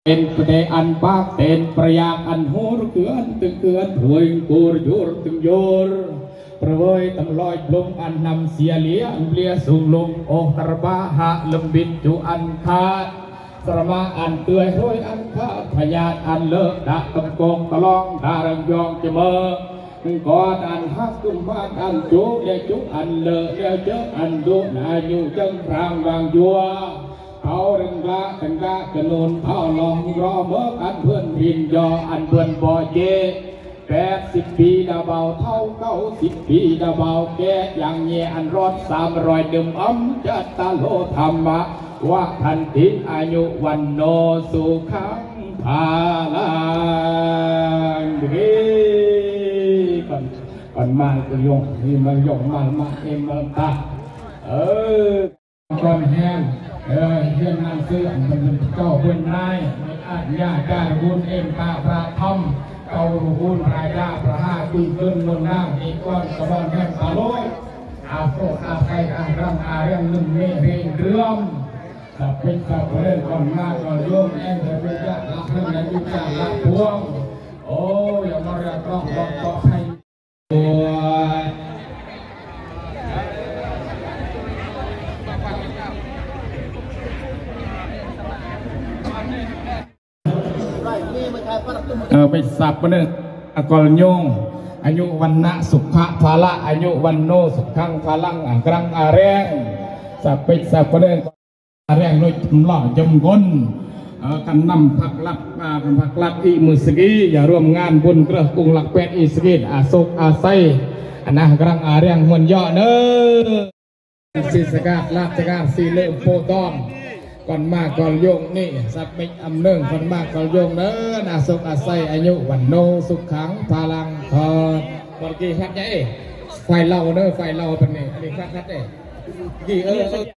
ເປັນປະເດອັນປາກເຕັນປະຢາກອັນຫູເກືອນ ຕຶງເກືອນຖວຍກູຣຢູຣຕຶງໂຍຣ ປະເວີຍຕຳລອຍບລົງອັນນຳເສຍເລຍ ອັນເບລຍສູງລົງ ໂອຕຣະບາຫະເລິມບິນຈຸອັນຂາດ ສະມາອັນເປືອຍໂຮຍອັນຂາດ ພະຍາດອັນເລີກດະກຳກອງກະລອງດາເຣິງຍອງຈະເມີ ກອດອັນຮັກກຸມມານອັນຈຸແລະຈຸອັນເລີກແລະເຈີອັນດຸນາຍຸເຈິງພຣາງວາງຍົວ ເຂົາເຣິງລະເປັນກະກະໜູນເຂົາລອງລໍເມີກອັນເພິ່ນຮິນຍໍອັນເພິ່ນບໍ່ເຈ ແປດສິບປີດາເບົາເຖົ້າ ເກົ້າສິບປີດາເບົາແກ່ ຢ່າງແຍ່ອັນຮອດສາມຮ້ອຍດື່ມອຳຈັດຕະໂລທຳມະ ວະທັນຕິ ອາຍຸວັນໂນ ສຸຂັງ ພະລັງ ເດ ກ່ອນ ກ່ອນມາກໍຍົງ ມີມາຍົງມາ ມາເອມມາຕາ ເອີ ກ່ອນແຮງ ເອີ ຮຽນໜັງສື ອັນເປັນເຈົ້າເປັນນາຍ ອາດຍາຈາຣະກຸນ ເອມປາພະທຳ ເຈົ້າຣະກຸນພະຍາພະຫາກຸນເກີນເມືອງນາງ ເອກອນກະບອນແຮງປາໂລຍ ອາໂສກອາໄສ ອາລັງອາແຮງ ໜຶ່ງເມເຮງເດືອມ ສະເປັດສະເປີນກ່ອນມາກໍໂຍມແອງເດເວຍະລະເພິ່ນລະຈຸຈາລະພວງ ໂອ ຢ່າມາລະເກາະເກາະເກາະໃຫ້ ເອີ ໄປສັບເພິ່ນເດີ ອາກອນໂຍງ ອາຍຸວັນນະ ສຸຂະພະລະ ອາຍຸວັນໂນ ສຸຂັງພະລັງ ອາກລັງອາແຮງ ສະເປັດສະເປີນ ອາແຮງໂດຍຈຳເລາະຈຳກົນ ເອີ ກັນນຳພັກລັດ ອາ ພັກລັດອີ່ມືສະກີ ຢ່າຮ່ວມງານບຸນເກລືອກຸງຫຼັກແປດອີ່ສະກີ ອາໂສກອາໄຊ ອານາກລັງອາແຮງມ່ວນເຍາະເນີ ສິສະກາດ ລາຊະກາດ ສີເລີມໂພດອນ ກ່ອນມາກ່ອນໂຍງນີ້ ສັບມິກອຳເນີງ ກ່ອນມາກ່ອນໂຍງເນີ ອາໂສກອາໄຊ ອາຍຸວັນໂນ ສຸຂັງພະລັງ ຂໍ ບໍ່ກີຮັດໃຫຍ່ ໄຟເລົ່າເນີ ໄຟເລົ່າປານນີ້ ອັນນີ້ຄັກຄັກເດ້ ກີເອີ